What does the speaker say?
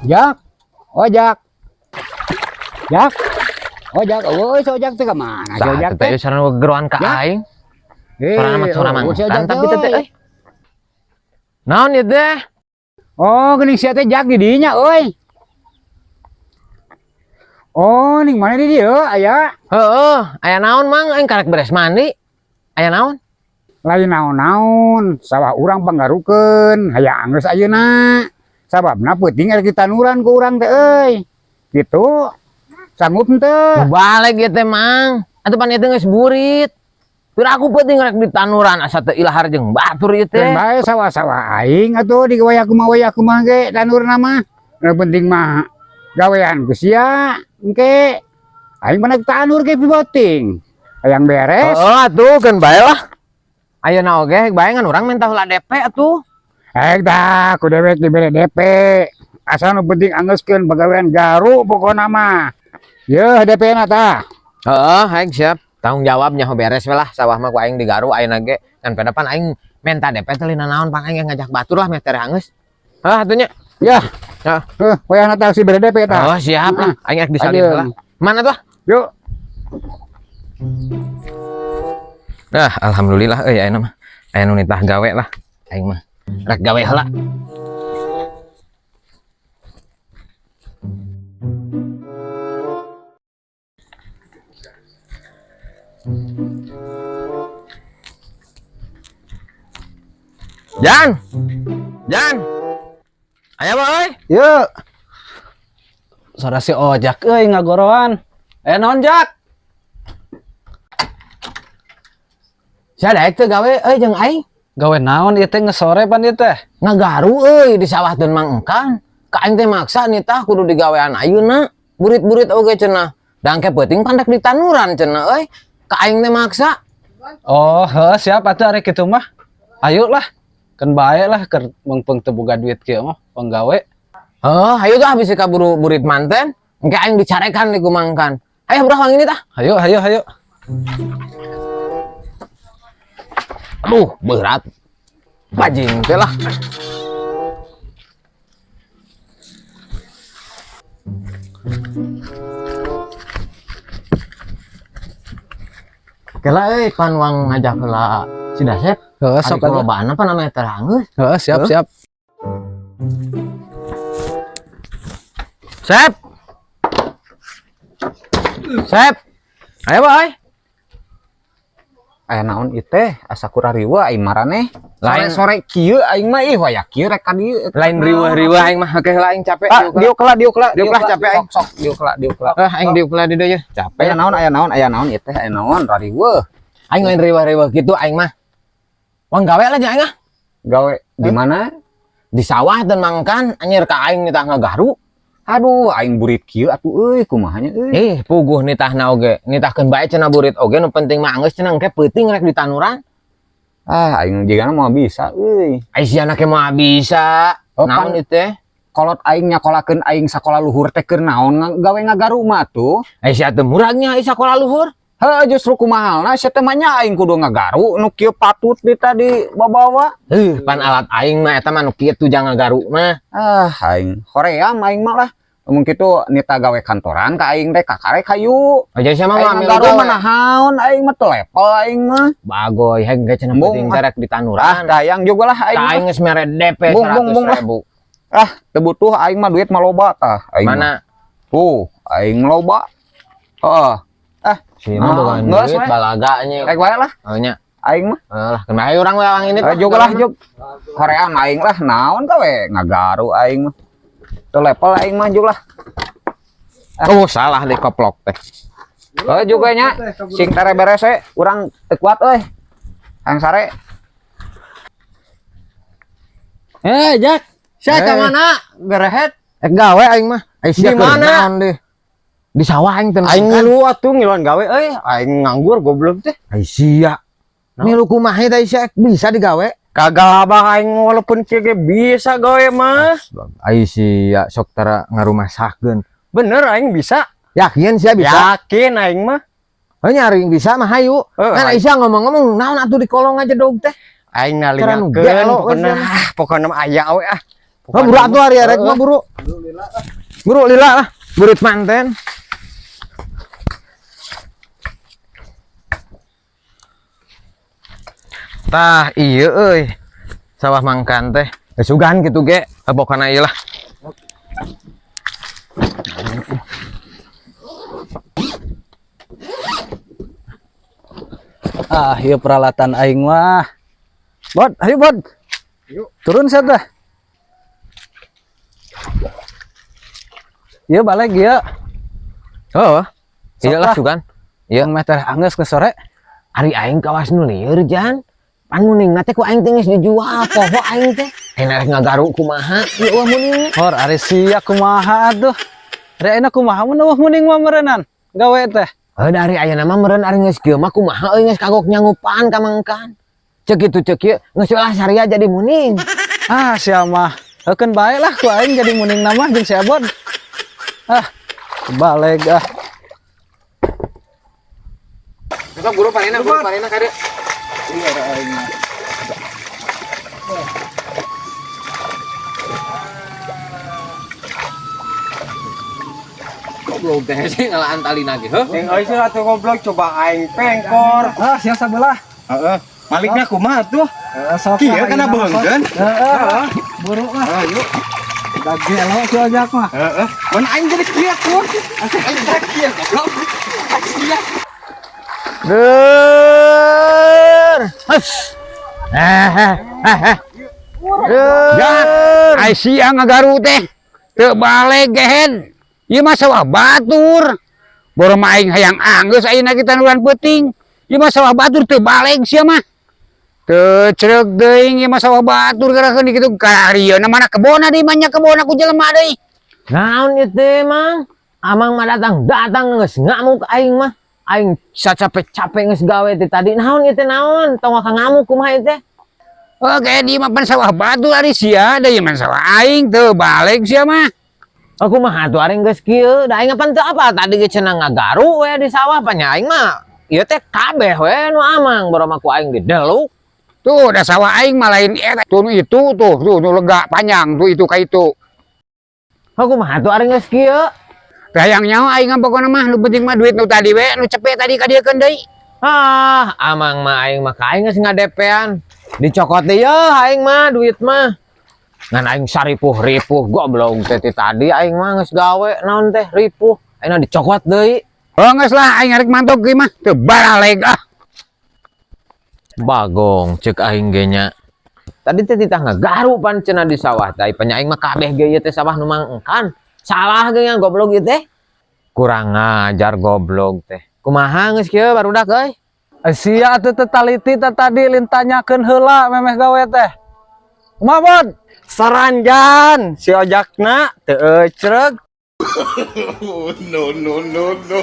Jak. Oh, Jak. Jak. Oh, Jak. Oh, si Ojak teh ka mana? Si Saha Ojak teh teh. sarana geroan ka Jak. aing. Eh, Sorana mah sora oh, si Ojak mangkan tapi teh euy. euy. Naon ieu teh? Oh, geuning sia teh Jak di dinya euy. Oh, ning mana di dieu aya? Heeh, aya naon Mang? Aing karek beres mandi. Aya naon? Lain naon-naon, sawah urang panggarukeun, hayang anggeus ayeuna. Sababna peuting arek ditanuran ku urang teh euy. Gitu. Sanggup henteu? Balik ieu teh Mang. Atuh pan ieu teh geus burit. Pira aku peuting rek ditanuran asa teu ilahar jeung batur ieu teh. Keun bae sawah-sawah aing atuh di wayah kumaha wayah kumaha ge tanurna mah. Nu penting mah gawean ku sia engke. Aing mah tanur ge piboting. Hayang beres. Heeh atuh keun bae lah. Ayeuna oge bae ngan urang minta heula DP atuh. Eh dah, ku dewek dibere DP. Asal nu penting anggeuskeun pagawean garu pokona mah. Yeuh DP na tah. Heeh, aing siap. Tanggung jawabnya ho beres we lah sawah mah ku aing digaru ayeuna ge. Ngan pedapan aing menta DP teh lina naon pan aing ngajak batur lah meh tereh anggeus. Heuh atuh nya. Yah. Hah. Heuh, wayahna tah si bere DP tah. Oh, siap lah. Aing rek disalin Ajeun. heula. Mana tuh? Yuk. Nah, alhamdulillah euy ayeuna mah. Aya nu nitah gawe lah. Aing mah rek gawe heula. Jan. Jan. Aya mah euy. Yuk. Sora si Ojak euy ngagoroan. Eh naon Jak? Sia daek teu gawe euy jeung aing. Gawe naon ieu teh geus sore pan ieu teh? Ngagaru euy di sawah teu mangengkan. Ka aing teh maksa nitah kudu digawean ayeuna. Burit-burit oge cenah. Dangke peuting pandak di tanuran cenah euy. Ka aing teh maksa. Oh, heuh siap atuh arek kitu mah. Ayo lah. Keun bae lah keur meungpeung teu boga duit kieu mah panggawe. Heuh, hayu tah bisi kaburu burit manten. Engke aing dicarekan di kumangkan. Ayo burah wang ini tah. Hayu hayu hayu. Aduh, berat. Bajing teh lah. Oke lah, euy, pan wang ngajak heula si Dasep. Heuh Ari sok atuh. kulobaan apa namanya teranggeus. Heuh siap Heuh. siap. Sep. Sep. Ayo, boy. Aya naon ieu teh asa kurariweuh aing maraneh. Lain- Sore-sore kieu aing mah ih waya kieu rek ka dieu. Lain riweuh-riweuh aing mah oke lah aing capek. Ah, diuk heula, diuk heula, Diuk lah, capek aing. Sok, sok, diuk heula, diuk heula. Ah, aing diuk lah di dieu capek. Aya naon, aya naon, aya naon ieu teh, aya naon rariweuh. Aing lain riweuh-riweuh gitu aing mah. Wang gawe lah jeung aing ah. Gawe di mana? Di sawah dan mangkan anjir ka aing nitah ngagaru. Aduh, aing burit kieu atuh euy, kumaha nya euy. Eh, puguh nitahna oge. Nitahkeun bae cenah burit oge nu penting mah anggeus cenah engke peuting rek di tanuran. Ah, aing jigana moal bisa euy. Ai sia ke moal bisa. Oh, Naon pan- ieu teh? Kolot aing nyakolakeun aing sakola luhur teh keur naon gawe ngagaru mah tuh. Ai sia teu muragnya ai sakola luhur. Heuh, justru kumahalna sia teh mah nya aing kudu ngagaru nu kieu patut di tadi babawa. Heuh, pan alat aing mah eta mah nu kitu jangan ngagaru mah. Ah, aing hoream aing mah lah. Mun kitu nita gawe kantoran ka aing teh kakarek hayu. Oh, jadi sia mah Aing moal milu ngagaru gawe. mah naon aing mah teu level aing mah. Bagoy, heg ge cenah Embung, penting ah. teh rek di Ah, tanuran. dayang juga lah aing Ka mah. aing geus mere DP Bung, bung, bung lah. 100.000. Ah, teu butuh aing mah duit mah loba tah aing mah. Mana? Tuh, aing loba. Heeh. Ah, Si mah Ah, boga geus duit we. balaga nya. rek wae lah Oh nya. aing mah. Alah, kena ayo urang we wang ini Eh, jog lah jog. Hoream aing lah naon ka we ngagaru aing mah. Teu level aing mah jog lah. Oh, salah deh koplok teh. Oh juga nya sing tere beres we urang teu kuat euy. Hayang sare. Eh Jak, sia ka Eh. mana? Berehet. Eh gawe aing mah. Ai sia Di mana? keur naon deh. Di sawah aing teh. Aing ngilu atuh ngiluan gawe euy, aing nganggur goblok teh. Ai sia. Milu kumaha teh sia bisa digawe? Kagak abang aing walaupun kieu ge bisa gawe mah. Ai sia sok tara ngarumasakeun. Bener aing bisa. Yakin sia bisa? Yakin aing mah. Oh, nyari bisa mah hayu. Heeh, Kan aing. Aisyah ngomong-ngomong naon atuh di kolong aja dog teh. Aing Cara nu nalingakeun gelo, pokona geus ah pokona mah aya we ah. Oh, buru atuh ari arek mah buru. Buru lila lah, burit manten. Tah, iya euy. Sawah mangkan teh. Geus sugan kitu ge, pokona ieu lah. Ah, ieu peralatan aing mah. Bot, ayo bot. Turun sia teh. Ieu balik ieu. Oh. Iya lah Sok lah. sugan. Iya. Yang meter anggeus ke sore. Ari aing kawas nu lieur jan. Pan muningna teh ku aing teh geus dijual poho aing teh. Enak rek ngagaru kumaha ieu eueuh muningna. Hor, ari sia kumaha atuh. Ari ayeuna kumaha mun eueuh muning mah meureunnan gawe teh. Heuh da ari ayeuna mah meureun ari geus kieu mah kumaha euy geus kagok nyanggupan ka mangkan. Ceuk kitu ceuk kieu geus ulah saria jadi muning. Ah, sia mah. Heukeun bae lah ku aing jadi muning nama jeung si Ebon. Ah, balik ah. Besok guru panena kade. Goblok teh sih ngalaan talina ge, heuh. Yang euy sih atuh goblok coba aing pengkor. Ah, sia sabelah. Heeh. Malikna kumaha tuh? Heeh, sok Kieu lah, kana ayeuna mah, sok. beungkeun. Heeh. Buru lah. Ayo. Da gelo si ojak mah. Heeh. Mun aing jadi kieu kur. Aing teh kieu goblok. Der. Hus. Eh eh eh eh. Ya, ai sia ngagaru teh. Teu balik gehen. Ieu mah sawah batur. Boro mah aing hayang anggeus ayeuna kita nuran peuting. Ieu mah sawah batur teu balik sia mah. Teu cereuk teuing ieu mah sawah batur gerakeun kitu karieuna mana kebona deui mah nya kebona ku jelema deui. Naon ieu teh, Mang? Amang mah datang-datang geus ngamuk aing mah. Aing sacape-cape geus gawe teh tadi. Naon ieu teh naon? Tong ka ngamuk kumaha ieu teh? Oke, di mah pan sawah batur ari sia deui mah sawah aing teu balik sia mah. Aku mah atuh aing geus kieu, da aing pan teu apa tadi ge cenah ngagaru we di sawah pan nya aing mah ieu teh kabeh we nu amang boro mah ku aing dideluk. Tuh, da sawah aing mah lain eta. Tuh nu itu tuh, tuh nu lega panjang tuh itu ka itu. Aku mah atuh aing geus kieu. Teu hayang nyaho aing mah pokona mah nu penting mah duit nu tadi we nu cepet tadi ka dieukeun deui. Ah, amang mah aing mah ka aing geus ngadepean. Dicokot deui yeuh aing mah duit mah. Ngan aing saripuh-ripuh goblok teh ti tadi aing mah geus gawe naon teh ripuh. Aing dicokot deui. Oh geus lah aing arek mantok ieu mah teu baraleg ah. Bagong cek aing ge nya. Tadi teh titah ngagaru pan cenah di sawah teh nya aing mah kabeh ge ieu teh sawah nu mangengkan. Salah ge nya goblok ieu teh. Kurang ngajar goblok teh. Kumaha geus kieu barudak euy? Sia atuh teu taliti teh tadi lintanyakeun heula memeh gawe teh. Kumaha, Bon? Saranjan si ojakna teu ecreg. No, no, no, no.